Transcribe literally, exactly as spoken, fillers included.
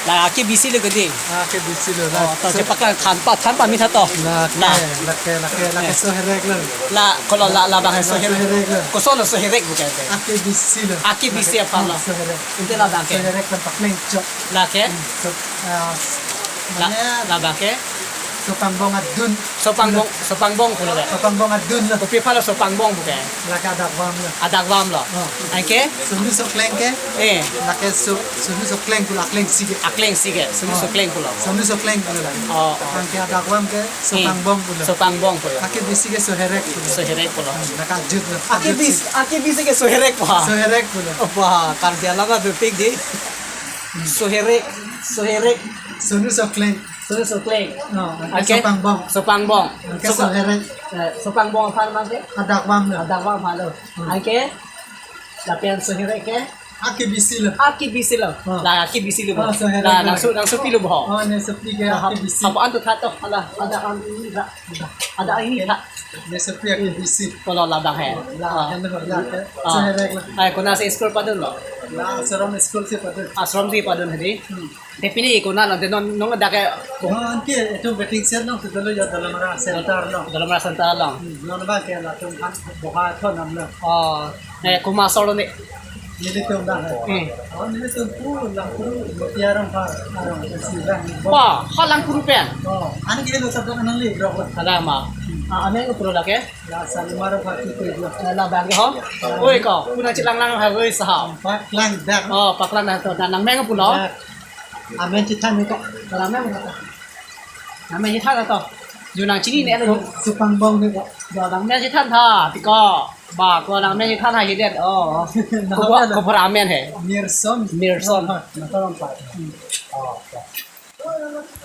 La akebisi lo kedi. Ah, akebisi lo, la. Oh, to, so, chepaklang than pa, than pa mi tha to. La, la, ke, la ke, la ke, la ke, eh, soherek lo. La, kolo la, labang ke soherek. Soherek lo. Koson lo soherek bukan te? Akebisi lo. Akebisi aphan lo. Soherek. Inte labang ke? Soherek pen pakleng chok. La ke? Hmm, so, ah, la, mane labang ke? Sopangbong adun. Sopangbong, sopangbong pulo ke? Sopangbong adun lo. Kopi aphan lo sopangbong bukan? La ke adakvam lo. Adakvam lo. Oh. Anke? Sonu sokleng ke? Eh. La ke so-, sonu sokleng pulo, aklengsi ke. Aklengsi ke, sonu, oh, sokleng pulo. Sonu sokleng pulo la. Oh, oh. Anke adakvam ke, eh, sopangbong pulo. Sopangbong pulo. Akebisi ke soherek pulo. Soherek pulo. Hmm, la ke ajut lo. Akebis-, akebisi ke soherek pa? Soherek pulo. Oh, pa, Karbi alam abepik di. Soherek, soherek. Sonu sokleng. Sonu sokleng. Oh, anke, anke sopangbong. Sopangbong. Anke sopa-, soherek. Eh, sopangbong aphan mang ke? Adakvam lo. Adakvam aphan lo. Hmm. Anke? Lapen soherek ke? Akebisi lo. Akebisi lo. Oh. La akebisi lo. Oh, soherek. La, lo. Nangso, nangsopi lo bo. Oh, nangsopi ke, oh, akebisi. Apa antu tha to? Ala, ada an ini tha. Ada ini tha. Nangsopi akebisi. Kolo labang he. La, ah, kan lo la ke. Ah. Soherek lo. Ai, konat si school padun lo? La, Ashram school si padun. Ashram si padun hedi. Hmm. Te pini konat lo, te non, non dak ke. Oh, anke, itum waiting shed lo, te dolo ya Dolamara Center lo. Dolamara Center lo. Hmm, non abang ke latum han boha thon nam lo. Oh, eh, komat asor lo ne? Nelitum abang he. Hmm. Oh, nelitum pu, Langkuru, Mutiaram pa, arong, si abang. Wah, ha Langkuru pen? Oh, anke lo sabda nangli, bro. Ada ma? Hmm. Ah, ameng pulo dak ke? La Salimar pa, tu tu lo. Eh, labang ke ho? Oi ko, puna chelang lang ha, oi saha. Paklang dak. Oh, paklang dak to, nangmeng pulo? Dak. Amen chethan ni ko. Kalang nang kata. Amen chethan to. Ju nangchini ne lo. Su-, sopangbong ni ko. Ju nangmen chethan tha, ti ko. Ba, ko nangmen chethan tha hidet. Oh. Ko ba, ko ba amen he. Mirson. Mirson. Oh, ha, na to pa. Hmm. Oh, okay.